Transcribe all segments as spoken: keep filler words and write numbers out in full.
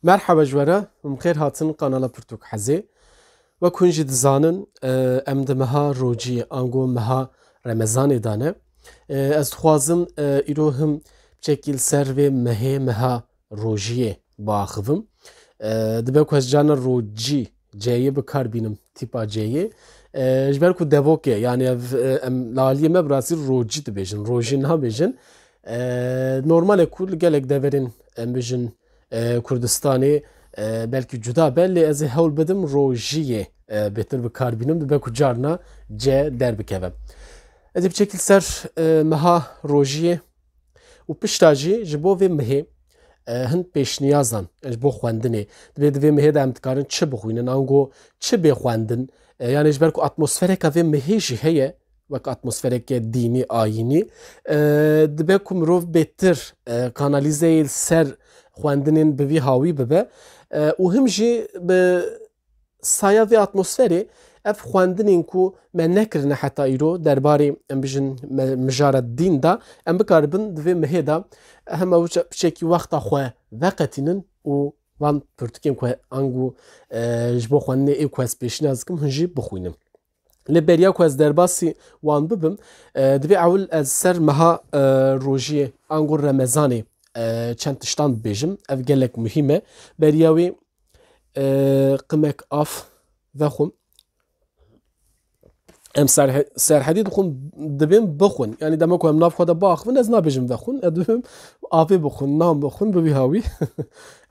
Merhaba ji we re, hûn xêr hatin kanala Pirtûk Hezê. Wek hûn jî dizanin, e, em di meha rociyê, ango meha Remezanê de ne. E, ez dixwazim, e, îro him çekî li ser vê mehê, meha rociyê biaxivim. E, dibe ku ez carna rocî, ceyê bi kar bînim, tîpa ceyê. E, ji ber ku devok e, yani ev, e, em li aliyê me bi rastî rocî dibêjin, rojî nabêjin. E, normal e ku li gelek deverên em bijin, e, Kurdistanê, e, belkî cuda be, lê ez ê hewl bidim rojiyê, e, bêtir bi kar bînim, dibe ku carna ce derbikeve. Ez ê bi çekî li ser, e, meha rojiyê û pişta jî ji bo vê mihê, e, hin pêşniyazan ji bo xwendinê. Divê di vê mihê de em dikarin çi bixwînin, ango çi bê xwendin, e, yani ji ber ku atmosfereka vê mihê jî heye, wek atmosfereke dînî, ayînî, e, dibe ku mirov bêtir, e, kanalîzeyê li ser xwendinên bi vî hawî bibe, e, û him jî bi saya vê atmosferê ev xwendinên ku me nekirine heta îro derbarê, em bijin, me-, mijara dîn de, em bikaribin di vê mihê de hem ew çe-, piçekî wexta xwe veqetînin û van pirtûkên ku ango, e, ji bo xwendinê ê ku ez pêşniyaz dikim, hûn jî bixwînin. Lê beriya ku ez derbasî wan bibim, e, divê ewil ez ser meha, e, rojiyê, ango Remezanê, e, çend tiştan bibêjim. Ev gelek muhîm e. Beriya wê, e, qimek av vexwim. Em serhe-, serhedî dixwin, dibên bixwin. Yani dema ku em nav xwe de biaxivin, ez nabêjim vexwin. Ez dibêm avê bixwin, nan bixwin, bi vî hawî.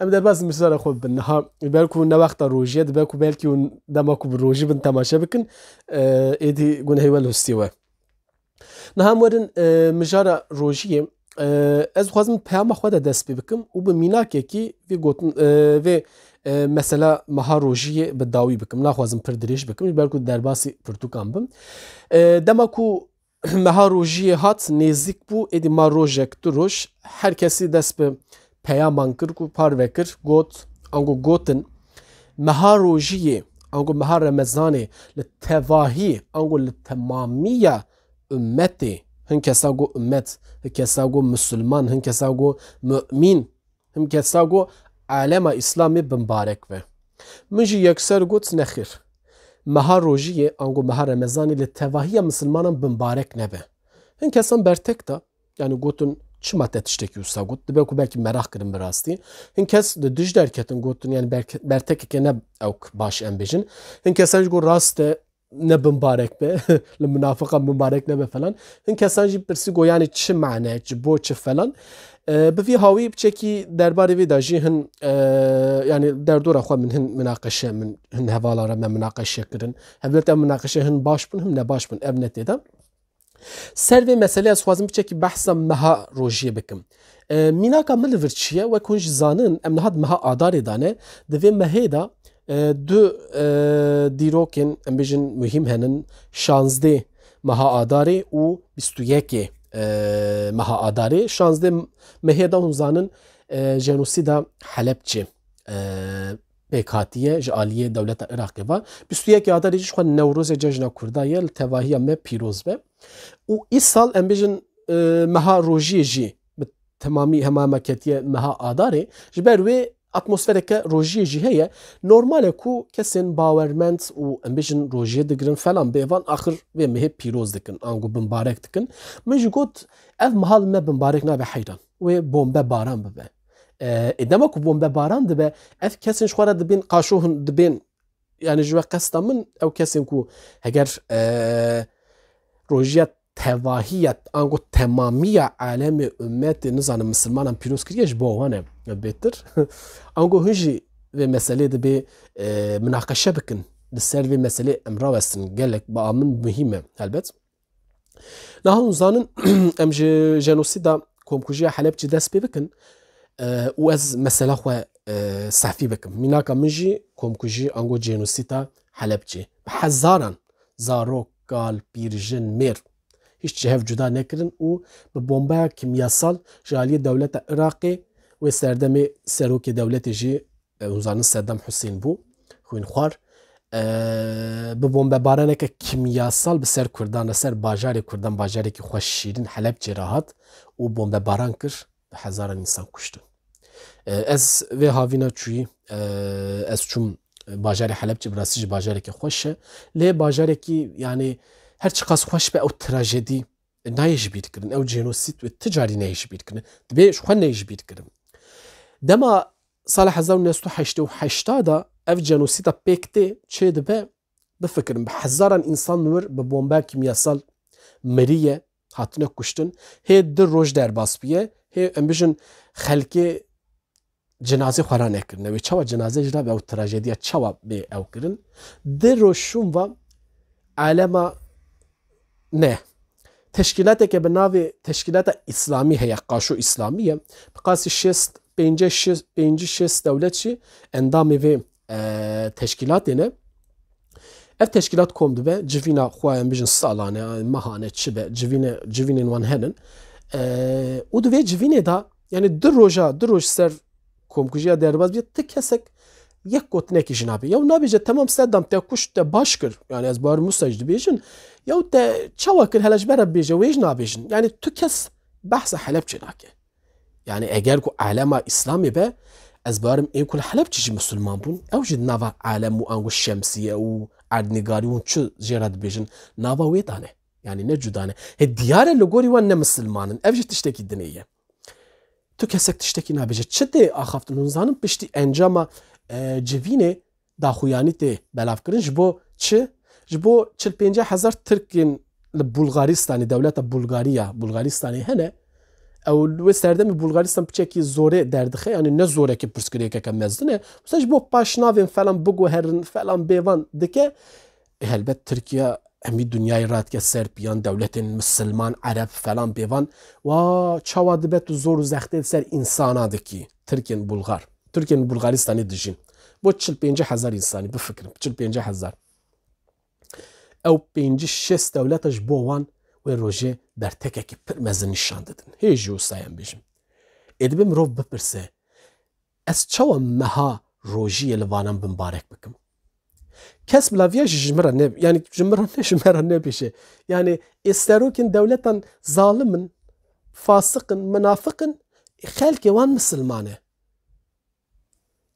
Em derbas mijara xwe bibin. Niha, ji ber ku ne wexta rojî ye, dibe ku belkî hûn dema ku bi rojî bin temaşe bikin, e, êdî gunehê we li hustê we. Niha em werin, e, mijara rojiyê, e, ez dixwazim peyama xwe de dest pê bikim û bi mînakekî vê gotin, e, vê, e, mesela meha rojiyê bi dawî bikim. Naxwazim pir dirêj bikim, ji ber ku derbasî pirtûkan bim. E, dema ku meha rojiyê hat, nêzîk bû, êdî ma rojek, du roj, her kesî dest bi peyaman kir ku parve kir, got, ango gotin, meha rojiyê, ango meha Remezanê li tevahî, ango li temamiya ummetê, hin kesa go ummet, hin kesa go musulman, hin kesa go mu'mîn, hin kesa go alema Îslamê bimbarek be. Min jî yekser got, nexêr. Meha rojiyê, ango meha Remezanê li tevahiya misilmanan bimbarek nebe. Hin kesan bertek da, yani gotin, çima te tiştekî wisa got? Dibe ku belkî meraq kirin bi rastî. Hin kes di dij derketin, gotin, yani berke-, bertekeke ne ewk baş em bêjin. Hin kesan jî got, rast e, ne bimbarek be, li minafiqan bimbarek nebe falan. Hin kesan jî pirsî got, yani çi mane, çi bo, çi falan. E, bi vî hawî piçekî derbarê vê de jî hin, e, yani derdora xwe min hin minaqeşe, min hin hevala re me minaqeşe kirin. Hevlet ev minaqeşe hin baş bûn, hin ne baş bûn, ev ne tê de. Ser vê meselê ez xwazim piçekî behsa meha rojiyê bikim. E, mînaka min li vir çi ye? Wek hûn jî zanin, em niha di meha Adarê de ne. Di vê mehê de, e, du, e, dîrokên, em bêjin, muhîm henin. Şazdeh meha Adarê û bîst û yekê, e, meha Adarê. Şazdeh mehê de hûn zanin, e, jenosîda Helebçê, e, pêk hatiye ji aliyê dewleta Iraqê ve. Bîst û yekê Adarê jî ji xwe Newrozê cejna Kurda ye, li tevahiya me pîroz be. Û îsal em bêjin, e, meha rojiyê jî bi temamî hema me ketiye meha Adarê. Ji ber wê atmosfereke rojiyê jî heye. Normal e ku kesên bawermend û em bêjin rojiyê digirin falan bêvan axir vê mehê pîroz dikin, ango bimbarek dikin. Min jî got, ev meha li me bimbarek nabe heyran. Wê bombe baran bibe. E, ê dema ku bombe baran dibe, ev kesên ji xwe re dibên qaşo hûn dibên, yani ji we qesta min, ew kesên ku heger, e, rojiya tevahiya, ango temamiya alemê, ummetê, nizanim, misilmanan pîroz kiriye, ji bo wan e bêtir. Ango hûn jî vê meselê dibê, e, minaqeşe bikin. Li ser vê meselê em rawestin, gelek ba min muhîm e helbet. Niha hûn zanin, em ji jenosîda komkujiya Helebçê dest pê bikin, e, û ez mesela xwe, e, sefî bikim. Mînaka min jî komkujî ango jenosîda Helebçê. Bi hezaran zarok, kal, pîr, jin, mêr, hîç ji hev cuda nekirin û bi bombeya kimyasal ji aliyê dewleta Iraqê, wê serdemê serokê dewletê jî, e, hûn zanin Seddam Husên bû, xwînxwar. E, bi bombebaraneke kimyasal bi ser Kurdan re, ser bajarê Kurdan, bajarekî xweş şîrin Helebçê re hat û bombebaran kir, bi hezaran însan kuştin. E, ez vê havîna çûyî, e, ez çûm bajarê Helebçe, bi rastî jî bajarekî xweş e. Lê bajarekî, yanî, her çiqas xweş be, ew trajedî nayê ji bîr kirin. Ew cenosîd wê ti carî neyê ji bîr kirin. Dibê ji xwe neyê ji bîr kirin. Dema sala hezar û neh sed û heştê û heşt de ev cenosîda pêk tê, çê dibe, bifikirin, bi hezaran însan wir bi bombeya kîmyasal miriye, hatine kuştin. Hê di roj derbas bûye, hê em bijin xelkê cinazê xwe ranekirine. Wê çawa cinazê jî rabe ew trajediya çawa bê ew kirin? Di roj şûn va alema ne. Teşkîlateke bi navê Teşkîlata Îslamî heye, Qaşo Îslamî ye. Bi qasî şêst, pêncî, şêst, pêncî şêst dewlet jî endamê vê, e, teşkîlatê ne. Ev teşkîlat kom dibe, civîna xwe em bijin salane, mehane çi be, civîne, civînên wan henin. E, û di vê civînê de, yanî du roja, du roj ser komkujiya derbas bîye, ti kesek yek gotinekî jî nabê. Yew nabêje, temam Seddam te kuşt, te baş kir. Yanî ez bawer Musa jî dibêjin. Yew te çawa kir, hele ji ber re bêje, wê jî nabêjin. Yanî tu kes behsa Helebçê nake. Yanî eger ku alema Îslamê be, ez bawerim ên ku li Helebçê jî misilman bûn, ew jî di nava alem û ango şemsiye û erdnîgarî û çi jê re dibêjin, nava wê dane. Yanî ne cuda ne. Hê diyar e li gorî wan ne misilman in. Ev jî tiştekî dinê ye. Tu kesek tiştekî nabêje. Çi tê axaftin? Hûn zanin piştî encama, e, civînê daxuyanî tê belavkirin. Ji bo çi? Ji bo çil pêncî hezar Tirkên li Bulgaristanê, dewleta Bulgariya, Bulgaristanê hene. Ew wê serdemê Bulgaristan piçekî zorê derdixe, yanî ne zorekî pirsgirêkeke mezin e. Mesela ji bo paşnavên falan biguherin, falan bêvan dike. E, helbet Tirkiye hemî dinyayê radike ser piyan, dewletên misilman, ereb falan bêvan. Wa çawa dibe tu zor û zextê li ser însana dikî? Tirkên Bulgar. Tirkên Bulgaristanê dijîn. Bo çil pêncî hezar însanî, bifikirin, çil pêncî hezar. Ew pêncî şêst dewleta ji bo wan wê rojê bertekekî pir mezin nîşan didin. Hê jî wisa em bêjim. Ê dibe mirov bipirse, ez çawa meha rojiyê li vanan bimbarek bikim? Kes bila viya jî ji min re ne, yanî ji min re ne, ji me re nebêje. Yanî ê serokên dewletan zalim in, fasiq in, minafiq in, xelkê wan misilman e.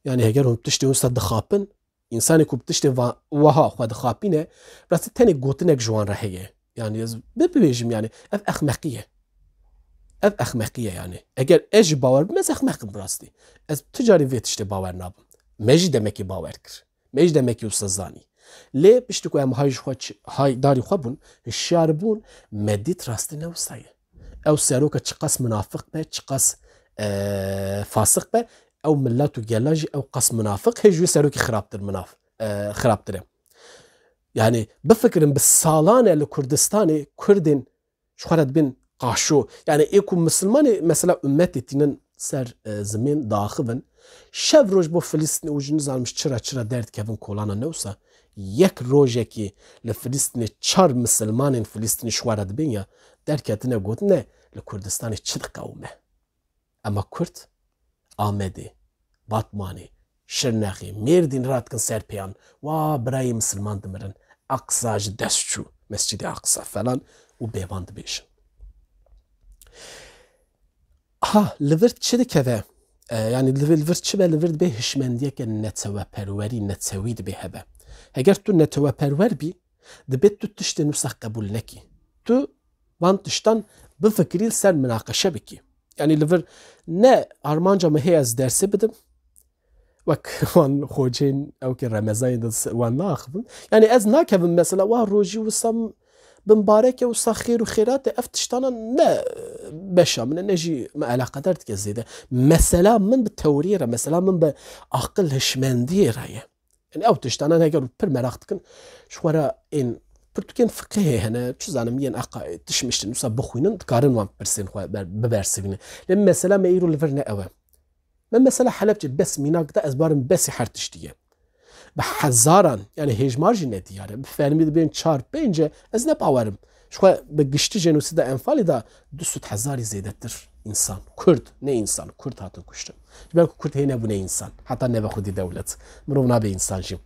Yanî heger hûn tiştê wisa dixapin, însanê ku bi tiştê va-, wiha xwe dixapîne, rastî tenê gotinek ji wan re heye. Yanî ez bi-, bibêjim, yanî ev exmeqî ye. Ev exmeqî ye yanî. Eger ez jî bawer bim, ez exmeq im bi rastî. Ez tu carî vê tiştê bawer nabim. Me jî demekî bawer kir. Me jî demekî wisa zanî. Lê piştî ku em hay ji xwe çi-, hay darî xwe bûn, hişyar bûn, me dît rastî ne wisa ye. Ew seroka çiqas minafiq be, çiqas, e, fasiq be, ew milet û gela jî ew qas minafiq, hê ji wî serokî xirabtir minaf-, e, xirabtir e. Yanî bifikirin, bi salan e li Kurdistanê Kurdên ji xwe re dibên qaşo. Yanî ê ku misilmanê mesela ummetê tînin ser, e, zimên diaxivin, şev roj bo Filistînê û ji nizanim ji çira çira derdikevin kolana ne wisa. Yek rojekî li Filistînê çar misilmanên Filistînî ji xwe re dibên ya derketine gotine li Kurdistanê çi diqewime. Ema Kurd Amedê, Batmanê, Şirnexê, Mêrdîn radikin ser pêyan, wa birayê misilman dimirin, Aqsa ji dest çû, Mescîdê Aqsa falan û bêvan dibêjin. Ha, li vir çi dikeve? E, yanî li vir, li vir çi be? Li vir dibê hişmendiyeke neteweperwerî, netewî dibê hebe. Heger tu neteweperwer bî, dibê tu tiştên wisa qebûl nekî. Tu van tiştan bifikirî, li ser minaqeşe bikî. Yanî li vir ne armanca min heye ez dersê bidim. Wek wan xocên ew ki Remezanê de se-, wan naaxivim. Yanî ez nakevim mesela, wa rojî wisa bimbarek e, wisa xêr û xêrat e, ev tiştana ne beşa min e, ne jî me eleqedar dike zêde. Mesela min bi tewriyê re, mesela min bi aqil hişmendiyê re ye. Yanî ew tiştana heger pir meraq dikin, ji xwe re ên pirtûkên fiqihê hene, çi zanim, yên eqa tişmiştin, wisa bixwînin, dikarin wan pirsên xwe ber-, bibersivînin. Lê mesela me îro li vir ne ew e. Me mesela Helebçe bes mînak da, ez barim besî her tiştî ye. Bi hezaran, yanî hêjmar jî nediyar e. Bi fermî dibên çar pênc e, ez ne bawerim. Ji xwe bi giştî jenosîda Enfalê de du sed hezarî zêdetir însan, Kurd, ne însan, Kurd hatin kuştin. Ji ber ku Kurd hê nebûne însan, heta nebe xwedî dewlet. Mirov nabe însan jî.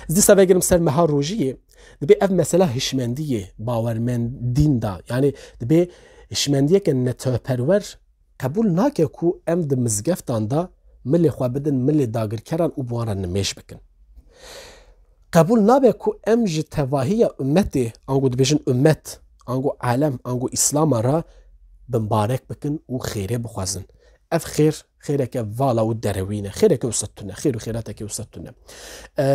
Ez dîsa vegerim ser meha rojiyê, dibê ev mesela hişmendiyê, bawermendîn da, yanî dibê hişmendiyeke neteweperwer qebûl nake ku em di mizgeftan de milê xwe bidin milê dagirkeran û bi wan re nimêj bikin. Qebûl nabe ku em ji tevahiya ummetê, ango dibêjin ummet, ango alem, ango Îslama re bimbarek bikin û xêrê bixwazin. Ev xêr, xêreke vala û derewî ne. Xêreke wisa tune, xêr û xêrateke wisa tune. E,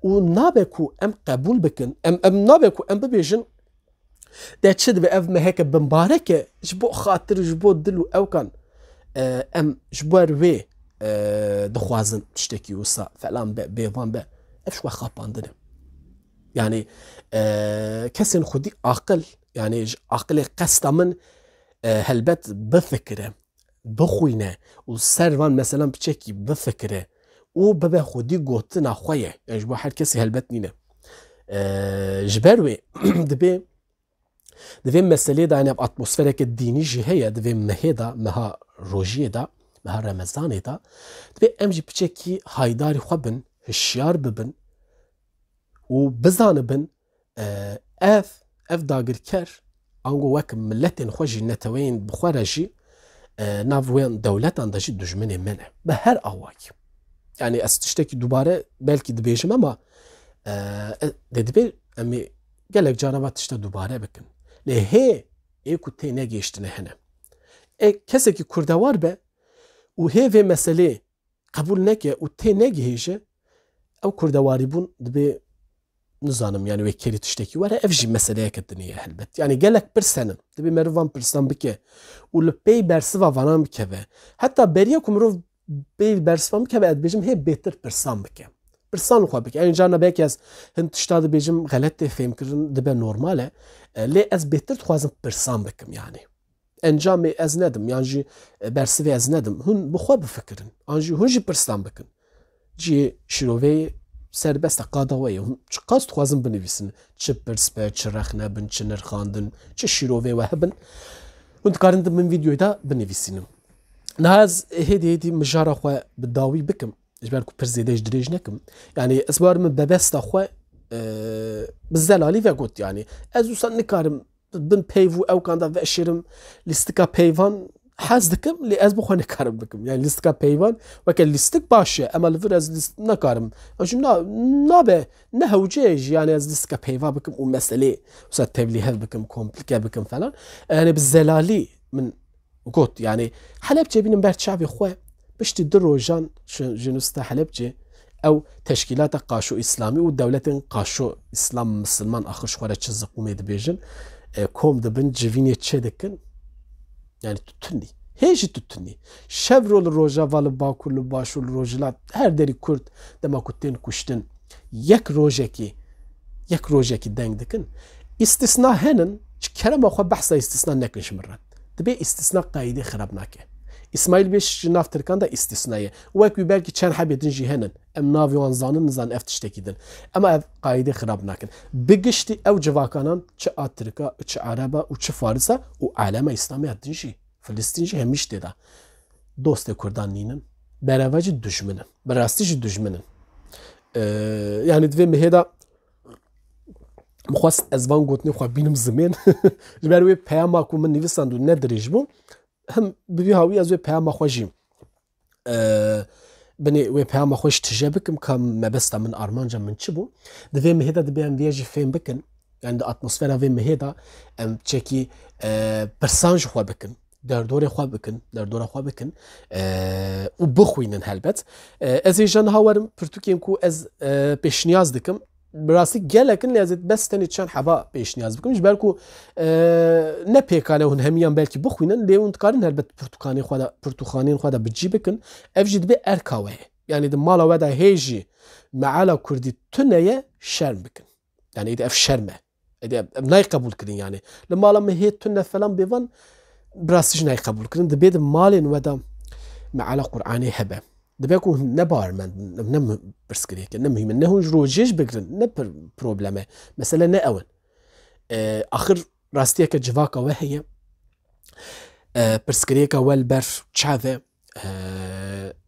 û nabe ku em qebûl bikin, em, em nabe ku em bibêjin, de çi dibe ev meheke bimbarek e, ji bo xatir û ji bo dil û ewkan, e, em ji bo wê, e, dixwazin tiştekî wisa falan be, bêvan be. Ev ji we xapandin e. Yani, e, kesên xwedî aqil, yani ji aqilê qesta min, e, helbet bifikire, bixwîne û ser van meselan piçekî bifikire û bibe xwedî gotina xwe ye. Yani ji bo her kesî helbet nîne. E, ji ber wê dibê, di vê meselê de, yani ev atmosfereke dînî jî heye, di vê mehê de, meha rojiyê de, meha Remezanê de, dibê em jî piçekî haydarî xwe bin, hişyar bibin û bizanibin, e, ev, ev dagirker, ango wek miletên xwe jî, neteweyên bi xwe re jî, e, nav wê dewletan de jî dijminê me ne. Bi her awakî. Yani ez tiştekî dubare belkî dibêjim ama, e, e, de dibê em ê gelek cara va tişta dubare bikin. Lê hê ê ku tê negihiştine hene. E, kesekî kurdewar be û hê vê meselê qebûl neke û tê negihêje, ew kurdewarîbûn dibê, nizanim, yani wê kerî tiştekî were, ev jî meseleyeke dinê ye helbet. Yani gelek pirs henin. Dibê meriv van pirsan bike û li pey bersiva vanan bikeve. Heta beriya ku mirov pey bersivan bikeve, ez dibêjim hê bêtir pirsan bike. Pirsan xwe bike. Yani carna belkî ez hin tişta dibêjim, xelet tê fêmkirin, dibe normal e. E, lê ez bêtir dixwazim pirsan bikim yani. Encamê ez nedim, yan jî, e, bersivê ez nedim. Hûn bi xwe bifikirin. An jî hûn jî pirsan bikin. Cihê şîroveyê serbest e, qada we ye. Hûn çiqas dixwazin binivîsin. Çi pirs be, çi rexne bin, çi nirxandin, çi şîrovê we hebin. Hûn dikarin di min vîdyoyê de binivîsînin. Niha ez hêdî hêdî mijara xwe bi dawî bikim. Ji ber ku pir zêde ji dirêj nekim. Yani ez bar min bebesta xwe, e, bi zelalî vegot yani. Ez wisa nikarim bin peyv û ewkan de veşêrim lîstika peyvan hez dikim, lê ez bi xwe nikarim bikim. Yani lîstika peyvan weke lîstik baş e, ema li vir ez lîst nekarim. Ew jî na-, nabe, ne hewce ye jî, yani ez lîstika peyva bikim û meselê wisa tevlîhev bikim, komplike bikim falan. Yani bi zelalî min got, yani Helebçe bînim ber çavê xwe, piştî du rojan ji, ji nûsta Helebçe, ew teşkîlata Qaşo Îslamî û dewletên Qaşo Îslam Misilman axir ji xwe re çi ziqûmê dibêjin, e, kom dibin, civînê çê dikin. Yani tu tunî. Hê jî tu tunî. Şev ro li Rojava, li Bakur, li Başûr, li Rojhilat, her derî Kurd dema ku tên kuştin, yek rojekî, yek rojekî deng dikin. Îstisna henin, ji kerema xwe behsa îstisna nekin ji min re. Dibê îstisna qaîdê xirab nake. Îsmaîl Bêş ji nav Tirkan de îstisna ye. Wek wî belkî çend hebê din jî henin. Em navê wan zanin, nizanin ev tiştekî din. Ema ev qaîdê xirab nakin. Bi giştî ew civakanan çi a Tirka, çi Ereba û çi Farisa û alema Îslamê ya din jî. Filistîn jî hemî ji tê de. Dostê Kurdan nînin. Bereve jî dijmin in. Bi rastî jî dijmin in. Ee, yani di vê mihê de min xwest ez van gotinê xwe bînim zimên. Ji ber wê peyama ku min nivîsand û ne dirêj bû. Hem bi vî hawî ez wê peyama xwe jî, e, binê wê peyama xwe ji tije bikim, ka mebesta min, armanca min çi bû. Di vê mihê de dibê em vê jî fêm bikin. Yani di atmosfera vê mihê de em çekî, e, pirsan ji xwe bikin. Derdorê xwe bikin, derdora xwe bikin, e, û bixwînin helbet. E, ez ê ji niha werim pirtûkên ku ez, e, pêşniyaz dikim. Bi rastî gelek in, lê ez ê bes tenê çend heba pêşniyaz bikim. Ji ber ku, e, ne pêkan e hûn hemiyan belkî bixwînin, lê hûn dikarin helbet pirtûkanê xwe de, pirtûxanên xwe de bi cî bikin. Ev jî dibe erka we ye. Yani di mala we de hê jî meala kurdî tune ye, şerm bikin. Yani êdî ev şerm e. Êdî ev, ev nayê qebûl kirin yani. Li mala min hê tune falan bêvan, bi rastî jî nayê qebûl kirin. Dibê di malên we de meala Qur'anê hebe. Dibe ku hûn ne bawermend in, ev ne mu-, pirsgirêk e, ne muhîm e. Ne hûn ji rojê jî bigirin, ne pir-, problem e. Mesele ne ew in. E, axir rastiyeke civaka we heye. E, pirsgirêka we li ber çav e. E,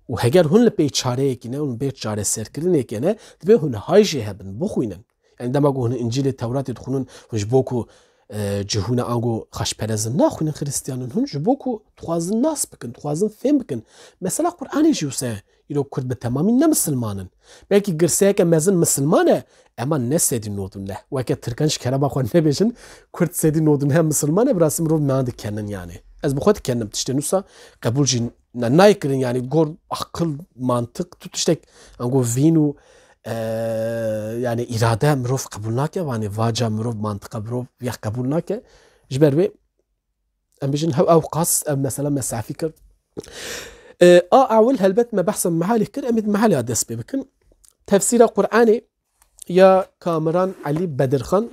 û heger hûn li pey çareyekî ne, hûn bê çareserkirinekê ne, dibê hûn hay jê hebin, bixwînin. Yani dema ku hûn Încîlê Tewratê dixwînin, hûn ji bo ku e, cihûna ango xaçperezin naxwînin Xristiyanin, hûn ji bo ku dixwazin nas bikin, dixwazin fêm bikin. Mesela Qur'anê jî wisa ye. Îro Kurd bi temamî ne misilman in. Belkî girseyeke mezin misilman e, ema ne sedî nod û neh. Weke Tirkan ji kerema xwe nebêjin, Kurd sedî nod û neh misilman e, bi rastî mirov mehan dikenin yani. Ez bi xwe dikenim, tiştên wisa qebûl jî ne, nayê kirin yani, gor, aqil, mantiq, tu tiştek, ango vîn û, e, yani îrade mirov qebûl nake, yani vaca mirov, mantiqa mirov ya qebûl nake. Ji ber wê em bêjin hew ew qas ev mesela mesafî kir. E, a ewil helbet me behsa mealê kir, em ê di mealê dest pê bikin. Tefsîra Qur'anê ya Kamiran Elî Bedirxan.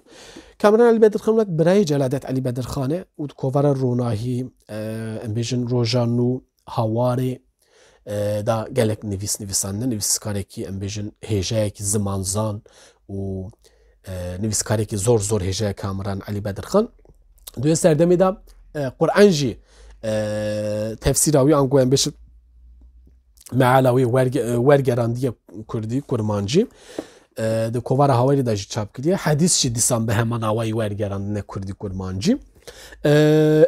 Kamiran Elî Bedirxan wek birayê Celadet Elî Bedirxan e û di kovara Ronahî, e, em bêjin Roja Nû, Hawarê, e, da gelek nivîs nivîsandine, nivîskarekî em bêjin hêjayekî zimanzan û, e, nivîskarekî zor zor hêjaya Kamiran Elî Bedirxan. Di wê serdemê de, e, Qur'an jî, e, tefsîra wî ango em bêjin meala wî werge-, e, wergerandiye kurdî, kurmancî. E, di kovara Hawarê de jî çap kiriye. Hedîs jî dîsan bi heman awayî wergerandine kurdî, kurmancî. E,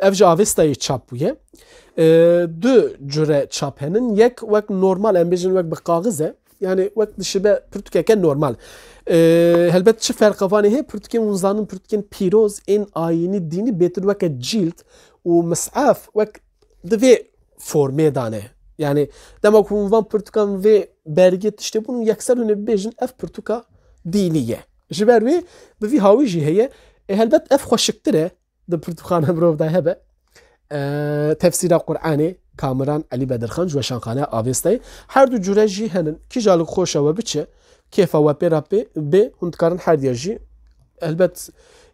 ev ji Avestayê çap bûye. E, du cure çap henin. Yek wek normal, em bêjin wek bi kaxiz e. Yani wek dişibe pirtûkeke normal. E, helbet çi ferqa vanê heye? Pirtûkên hûn zanin, pirtûkên pîroz, ên ayînî, dînî bêtir weke cîld û mis'ef wek di vê formê de ne. Yani dema ku hûn van pirtûkan vê bergê tiştê bûn, yekser hûn ê bibêjin ev pirtûka dînî ye. Ji ber wê bi vî hawî jî heye. E, helbet ev xweşiktir e di pirtûkxana mirov de hebe. E, tefsîra Qur'anê Kamiran Elî Bedirxan ji Weşanxaneya Avestayê. Her du cure jî henin. Kîja li xweşa we biçe, kêfa we pê re pê bê, hûn dikarin her diya jî. Helbet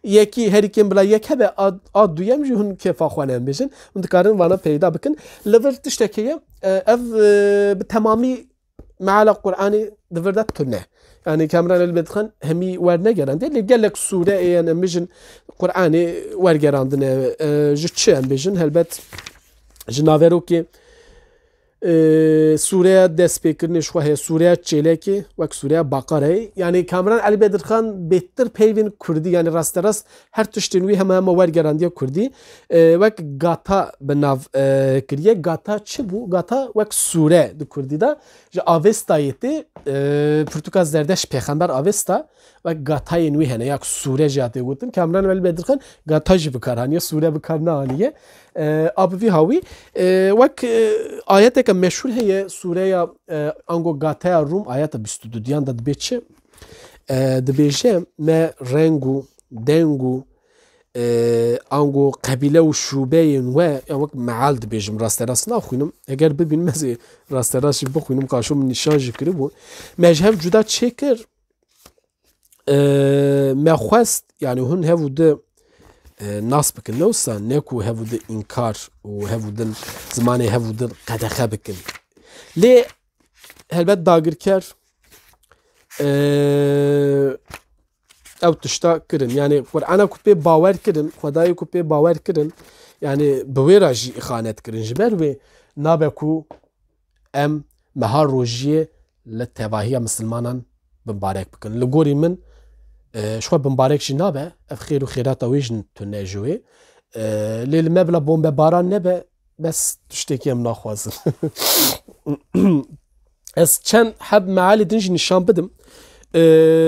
yekî herî kêm bila yek hebe, a, a duyem jî hûn kêfa xwe ne, em bêjin. Hûn dikarin vana peyda bikin. Li vir tiştek heye, e, ev, e, bi temamî meala Qur'anê di vir de tune. Yani Kamiran Elî Bedirxan hemî wernegerandiye, lê gelek sûre ê, em bêjin, Qur'anê wergerandine, e, ji çi em bêjin? Helbet ji naverokê, e, sûreya destpêkirinê ji xwe heye, sûreya çêlekê, wek sûreya Baqareyê. Yani Kamiran Elî Bedirxan bêtir peyvên kurdî, yani rasterast her tiştên wî hema hema wergerandiye kurdî. E, wek gata bi nav, e, kiriye. Gata çi bû? Gata wek sûre di kurdî de ji Avestayê tê, e, pirtûka Zerdeşt Pêxember Avesta, wek gatayên wî hene, ya sûre jî hatê gotin. Kamiran Elî Bedirxan gata jî bi kar haniye, sûre bi kar neaniye. E, a bi vî hawî, e, wek, e, ayeteke meşhûr heye, sûreya, e, ango Gataya Rûm, ayeta bîst û dudiyan de dibê çi? E, dibêje, me reng û deng û, e, ango qebîle û şûbeyên we, ya wek meal dibêjim, rasterast naxwînim. Eger bibînim, ez ê rasterast jî bixwînim, qaşo min nîşan jî kiribû. Me ji hev cuda çêkir, e, me xwest, yani hûn hev û di, e, nas bikin. Ne wisa, ne ku hev û di înkar û hev û din zimanê hev û din qedexe bikin. Lê helbet dagirker, e, ew tişta kirin. Yani Qur'ana ku pê bawer kirin, Xwedayê ku pê bawer kirin, yani bi wê re jî îxanet kirin. Ji ber wê nabe ku em meha rojiyê li tevahiya misilmanan bimbarek bikin. Li gorî min, e, ji xwe bimbarek jî nabe, ev xêr û xêrata wê jî tune ji wê. E, lê li me bila bombebaran nebe, bes tiştekî em naxwazin. Ez çend heb mealê din jî nîşan bidim. E,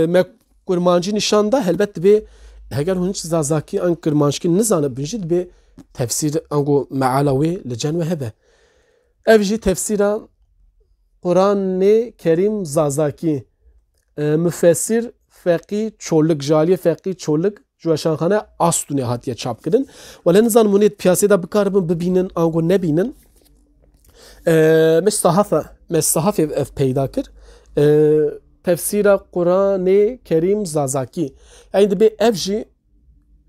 me kurmancî nîşan da, helbet dibê heger hûn hiç zazakî an kirmanckî nizanibin jî, dibê tefsîr ango meala wê li cem we hebe. Ev jî tefsîra Quranê Kerîm Zazakî, e, mufessîr Feqî Çolik, ji aliyê Feqî Çolik ji Weşanxane Astûnê hatiye çapkirin. Wele nizanim hûn ê di piyasê de bikaribin bibînin, ango nebînin. E, me sahafe, me sahafê ev peyda kir. E, tefsîra Quranê Kerîm Zazakî. Yani dibê ev jî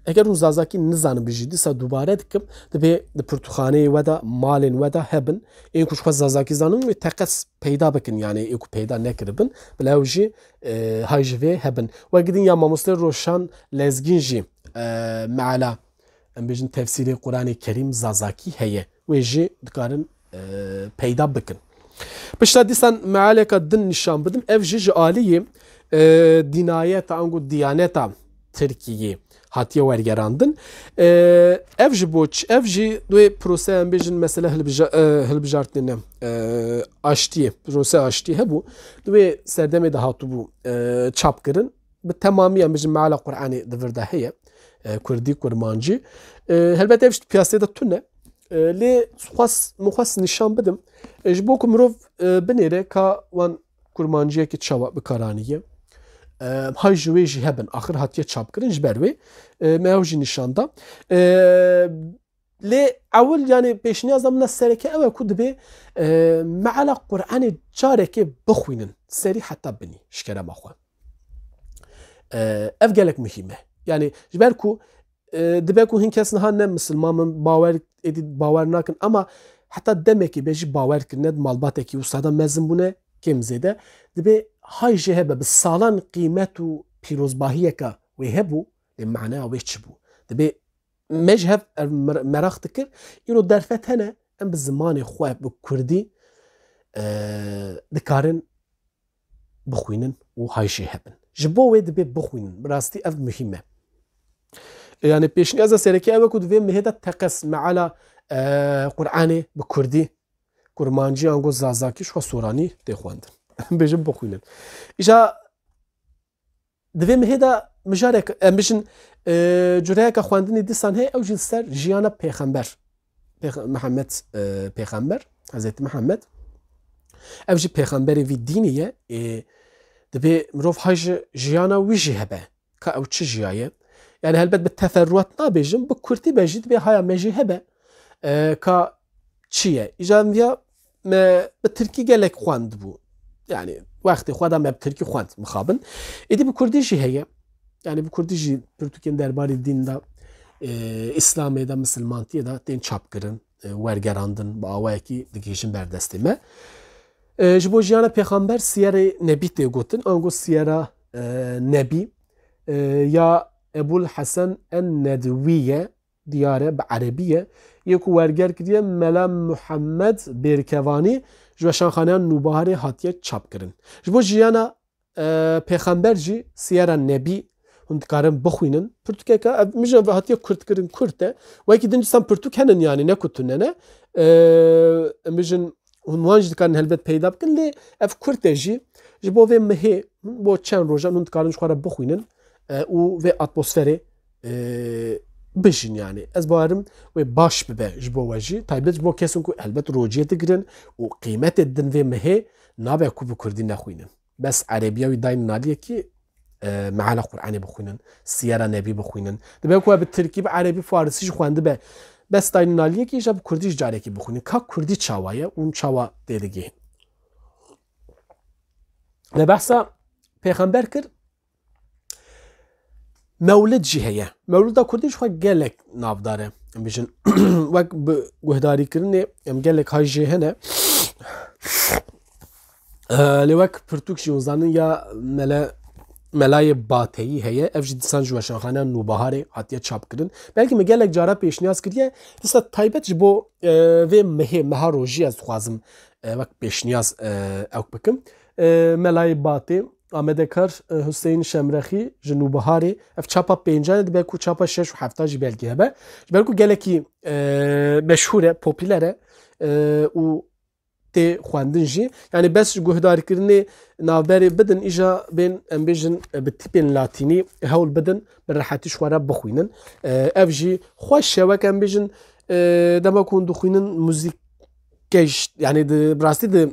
Eger hûn zazakî nizanin bijî, dîsa dubare dikim, dibê di pirtûxaneyê we de, malên we de hebin. Ên ku ji xwe zazakî zanin wê teqez peyda bikin, yani ê ku peyda nekiribin, bila ew jî, e, hay ji vê hebin. Wek din ya mamoste Roşan Lezgîn jî, e, meala, em bêjin tefsîrê Quranê Kerîm zazakî heye. Wê jî dikarin, e, peyda bikin. Pişta dîsan mealeka din nîşan bidim. Ev jî ji aliyê, e, dînayeta ango diyaneta Tirkiyê hatiye wergerandin. E, ev ji bo çi? Ev jî di wê proseya em bêjin mesela hilbija-, e, hilbijartinê ne, e, aştiyê, prose aştiyê hebû. Di wê serdemê de hatibû, e, çapkirin. Bi temamî em bêjin meala Qur'anê di vir de heye. E, kurdî, kurmancî. E, helbet ev ji piyasê de tune. E, lê xwest, min xwest nîşan bidim. E, ji bo ku mirov, e, binêre ka wan kurmanciyekî çawa bi kar aniye. E, hay ji wê jî hebin. Axir hatiye çapkirin ji ber wê. E, me ew jî nîşan da. E, lê ewil, yani pêşniyaza min a sereke ew e ku dibê, e, meala Qur'anê carekê bixwînin. Serî heta binî, ji kerema xwe. E, ev gelek muhîm e. Yani ji ber ku, e, dibe ku hin kes niha ne misilman in, bawer, êdî bawer nakin, ama heta demekî be jî bawer kirine, di malbatekî wisa de mezin bûne, kêm zêde. Dibê hay jê hebe, bi salan qîmet û pîrozbahiyeke wê hebû, lê maneya wê çi bû? Dibê me ji hev ev mer-, meraq dikir, îro derfet hene, em bi zimanê xwe, bi kurdî, e, dikarin bixwînin û hay jê hebin. Ji bo wê dibê bixwînin. Bi rastî ev muhîm e. E, yani pêşniyaza sereke ew e ku di vê mihê de teqez meala, e, Qur'anê bi kurdî, kurmancî, ango zazakî, ji xwe soranî tê xwendin. Em bêjin bixwînin. Îja di vê mihê de mijarek, em bijin, e, cureyeke xwendinê dîsan heye, ew jî li ser jiyana pêxember. Pêx-, Mihemed, e, pêxember, Hezretî Mihemed. Ev jî pêxemberê vî dînî ye. E, dibê mirov hay ji jiyana wî jî hebe. Ka ew çi jiyaye? Yani helbet bi teferruat nabêjim, bi kurtî be jî dibê haya me jî hebe. E, ka çi ye? Îja em viya me bi tirkî gelek xwendibû. Yani wextê xwe de me bi tirkî xwend mixabin. Êdî bi kurdî jî heye. Yani bi kurdî jî pirtûkên derbarê dîn de, e, Îslamê de, misilmantiyê de tên çapkirin, e, wergerandin, bi awayekî digihîjin ber destê me. E, ji bo jiyana pêxember Siyerê Nebî tê gotin, ango Siyera, e, Nebî, e, ya Ebul Hesen en Nedwî ye. Diyar e, bi erebî ye. Yê ku werger kiriye Mela Muhammed Bêrkevanî, ji weşanxaneya Nûbiharê hatiye çapkirin. Ji bo jiyana, e, pêxember jî Siyera Nebî hûn dikarin bixwînin. Pirtûkeke, ev, mijin ev hatiye kurtkirin, kurt e. Wekî din dîsan pirtûk henin, yani ne ku tune ne. E, mijin hûn wan jî dikarin helbet peyda bikin, lê ev kurt e jî. Ji bo vê mihê, bo çend rojan hûn dikarin ji xwe re bixwînin, e, û vê atmosferê, e, bijîn yani. Ez bawerim wê baş bibe ji bo we jî. Taybet ji bo kesin ku helbet rociyê digirin û qîmetê didin vê mihê, nabe ku bi kurdî nexwînin. Bes erebiya wî daynin aliyekî, e, meala Qur'anê bixwînin, siyera nebî bixwînin. Dibe ku we bi tirkî, bi erebî, farisî jî xwendibe. Bes daynin aliyekî îja bi kurdî jî carekî bixwînin. Ka kurdî çawa ye û çawa têdigihîn? Me behsa pêxember kir, mewlid jî heye. Mewlida kurdî ji xwe gelek navdar e. Em bijin, wek bi guhdarîkirinê em gelek hay jê hene. Ee, lê wek pirtûk jî hûn zanin ya mele-, Melayê Bateyî heye. Ev jî dîsan ji weşanxaneya Nûbiharê hatiye çapkirin. Belkî me gelek cara pêşniyaz kiriye. Dîsa taybet ji bo, e, vê mehê, meha rojî ez dixwazim, e, wek pêşniyaz, e, ew bikim. E, Melayê Batê, amedekar, e, Huseyîn Şemrexî ji Nûbiharê. Ev çapa pêncan e, dibe ku çapa şeş û hefta jî belkî hebe. Ji ber ku gelekî, e, meşhûr e, popîler e, e, û tê xwendin jî. Yani bes ji guhdarkirinê navberê bidin, îja bên, em bêjin, e, bi tîpên latînî hewl bidin, bi rehetî ji xwe re bixwînin. E, ev jî xweş e, wek em bêjin, e, dema ku hûn dixwînin muzîk keş, yani di, bi rastî di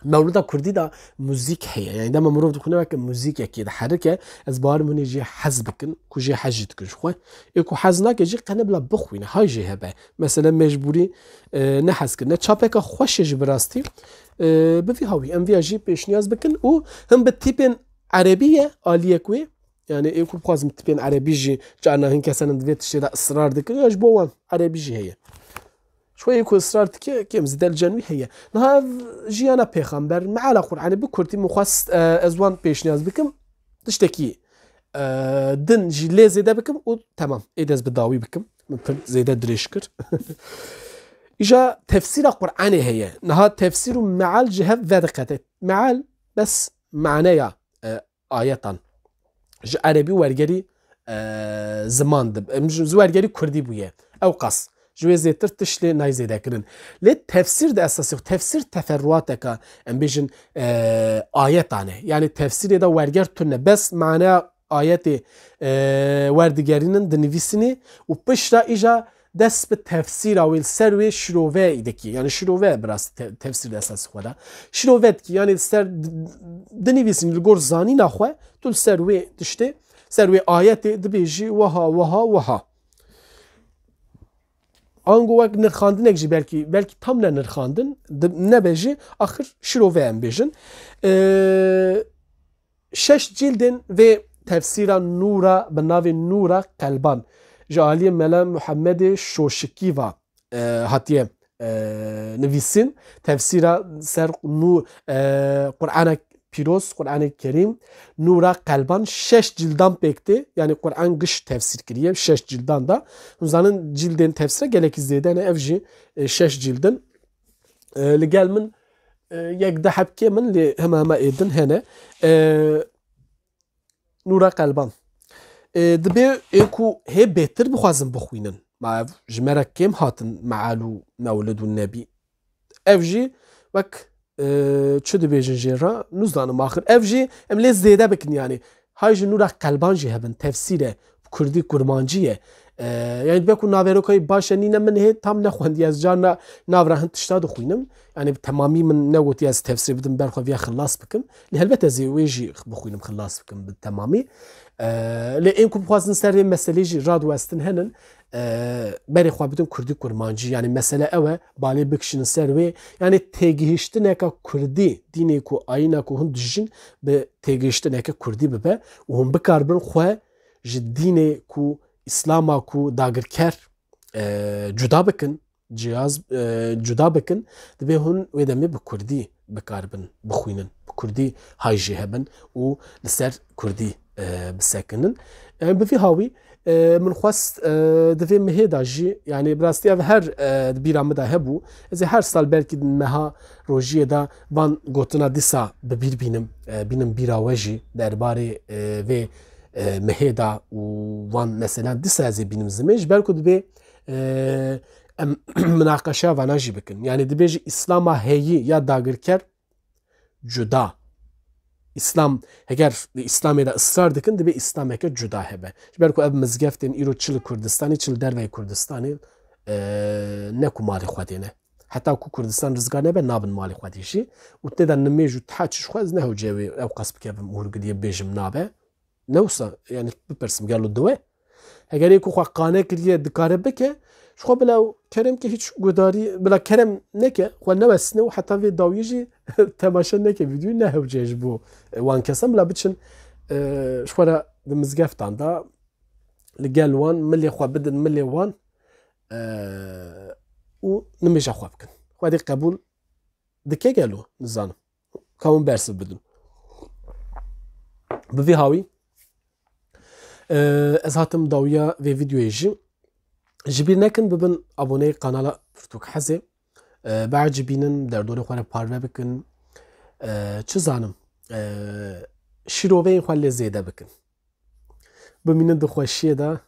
mewlida kurdî de muzîk heye. Yani dema mirov dixwîne weke muzîkekê diherike, ez bawerim hûn ê jê hez bikin, ku jê hez jî dikin ji xwe. Ê ku hez nake jî qene bila bixwîne, hay jê hebe. Mesele mecbûrî, e, ne hez kirine. Çapeke xweş e jî bi rastî. E, bi vî hawî em viya jî pêşniyaz bikin û him bi tîpên erebî ye aliyek wê. Yani ê ku bixwazim tîpên erebî jî, carna hin kesan di vê tiştê de israr dikin, ya ji bo wan erebî jî heye. Ji xwe yê ku israr dike, kêm zêde li cem wî heye. Niha ev jiyana pêxember, meala Qur'anê bi kurtî min xwest, e, ez wan pêşniyaz bikim. Tiştekî, e, din jî lê zêde bikim û temam. Êdî ez bi dawî bikim. Min pir zêde dirêj kir. Îja tefsîra Qur'anê heye. Niha tefsîr û meal ji hev vediqete. Meal bes maneya, e, ayetan ji erebî wergerî, e, ziman dib. Em ji, ji wergerî kurdî bûye. Ew qas. Ji wê zêtir tişt lê nayê zêde kirin. Lê tefsîr de esasî, tefsîr teferruateka, em bêjin, e, ayetan e. Yani tefsîrê de werger tune. Bes maneya ayetê, e, werdigerînin, dinivîsînî û pişta îja dest bi tefsîra wê li ser wê şirove dikî. Yani şirove bi rastî te-, tefsîr de esasî xwe de. Şirove dikî, yani li ser di-, dinivîsînî li gor zanîna xwe, tu li ser wê tiştê, ser wê ayetê dibêjî wiha, wiha, wiha. Ango wek nirxandinek jî belkî, belkî tam ne nirxandin, di-, nebe jî axir şirove em bêjin. E, şeş cîldên vê tefsîra Nûra bi navê Nûra Qelban ji aliyê Mela Muhemmedê Şoşikî ve, e, hatiye, e, nivîsîn. Tefsîra ser Nû-, e, Qur'ana Pîroz, Qur'anê Kerîm, Nûra Qelban şeş cîldan pêk tê. Yani Qur'an giş tefsîr kiriye şeş cîldan da. Hûn zanin cîldên tefsîre gelekî zêde ne, ev jî, e, şeş cîldin. E, li gel min, e, yek du heb kêm in, lê hema hema ê din hene. E, Nûra Qelban. E, dibê ê ku hê bêtir bixwazin bixwînin. Ma ev ji me re kêm hatin meal û mewlid û nebî. Ev jî wek, e, çi dibêjin jê re, nizanim axir. Ev jî em lê zêde bikin yani. Hay ji Nûra Qelban jî hebin, tefsîr e, kurdî, kurmancî ye. E, yani dibe ku naverokayî baş e, nîne, min hê tam nexwendiye, ez carna nav re hin tişta dixwînim. Yani bi temamî min negotiye ez tefsîr bidim, ber xwe viya xilas bikim. Lê helbet ez ê wê jî bixwînim, xilas bikim bi temamî. E, lê ên ku bixwazin ser vê meselê jî radiwestin henin, e, berê xwe bidin kurdî kurmancî. Yani mesele ew e, balê bikişînin ser wê. Yani têgihiştineka kurdî, dînê ku, ayîna ku hûn dijîn, bi têgihiştineke kurdî bibe û hûn bikaribin xwe ji dînê ku, îslama ku dagirker, e, cuda bikin, cihaz, e, cuda bikin, dibê hûn wê demê bi kurdî bikaribin bixwînin, bi kurdî hay jî hebin û li ser kurdî, e, bisekinin. Yani bi vî hawî, e, min xwest, e, di vê mihê de jî, yani bi rastî ev her, e, di bîra min de hebû. Ez ê her sal belkî di meha rojiyê de van gotina dîsa bi bîr bînim, e, bînim bîra we jî derbarê, e, vê, e, mihê de û van meselan dîsa ez ê bînim zimê, ji ber ku dibê, e, em minaqeşa vana jî bikin. Yani dibê ji Îslama heyî ya dagirker cuda. Îslam, heger li Îslamê de israr dikin, dibê Îslameke cuda hebe. Ji ber ku ev mizgeftên îro çi li Kurdistanê, çi li derveyê Kurdistanê, e, ne ku malê Xwedê ne. Heta ku Kurdistan rizgar nebe, nabin malê Xwedê jî. Û tê de nimêj û teha çi ji xwe ez ne hewce wê ew qas bikevim û hûrgiliyê bêjim nabe. Ne wisa, yani bipirsim, gelo diwe? Heger ê ku xwe qane kiriye dikare bike, ji xwe bila ew kerem ke hîç gudarî, bila kerem neke, xwe newesîne û heta vê dawiyê jî temaşe neke vîdyoyê, ne hewce ji bo, e, wan kesan, bila biçin, e, ji xwe re di mizgeftan de li gel wan milê xwe bidin milê wan, e, û nimêja xwe bikin. Xwedê qebûl dike gelo? Nizanim. Ka hûn bersiv bidin. Bi vî hawî, e, ez hatim dawiya vê vîdyoyê jî. Ji bîr nekin bibin aboneyê kanala Pirtûk Hezê. E, biecibînin, derdorê xwe re parve bikin. E, çi zanim, e, şîroveyên xwe lê zêde bikin. Bimînin di xweşiyê de,